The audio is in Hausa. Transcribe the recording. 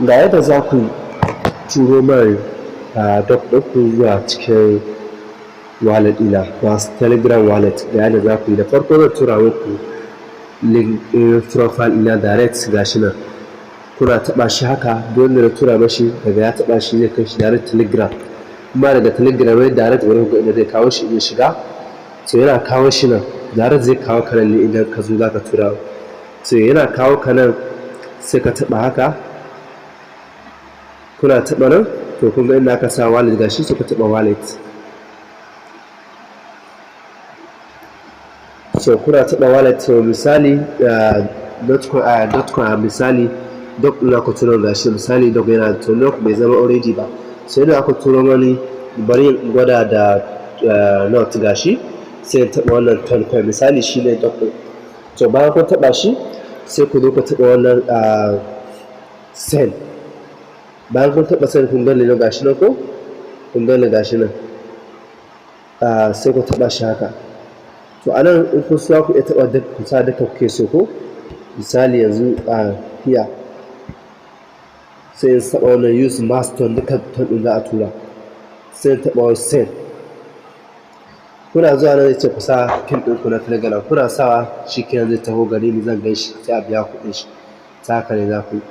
Ga yadda za ku turo mai doc ɗinku zuwa cikin wallet ɗina, wato Telegram wallet. Ga yadda za ku yi. Da farko zan tura muku link ɗin profile ɗina direct. Ga shi nan, kuna taɓa shi haka. Duk wanda na tura mashi, daga ya taɓa shi, zai kai shi direct Telegram. Kuma daga Telegram ne direct wurin ga inda zai kawo shi ya shiga. So yana kawo shi nan, direct zai kawo ka nan ne. Idan ka zo za ka tura, so yana kawo ka nan, sai ka taɓa haka. Kuna taɓa nan, to kun ga inda aka sa wallet, gashi, sai ka taɓa wallet. So kuna taɓa wallet, to misali Notcoin, Notcoin, misali doc ɗin aka turo, gashi, misali doc yana, to doc bai zama already ba. So idan aka turo mani, bari in gwada da not, gashi, sai in taɓa wannan Toncoin, misali shine doc ɗin. To bayan kun taɓa shi, sai ku zo ku taɓa wannan send. Bayan kun taɓa send, kun gani nan, gashi nan ko kun gani, gashi nan, sai ku taɓa shi haka. To a nan in kun so, ku iya taɓa duk, ku sa duka kuke so. Ko misali yanzu a here, sai in taɓa wannan use max TON, duka TON ɗin za a tura, sai in taɓa send. Kuna zuwa nan, zai ce ku sa pin ɗinku na Telegram. Kuna sawa, shi kenan, zai taho gare ni, zan gan shi, sai a biya kuɗin shi. Ta haka ne za ku yi.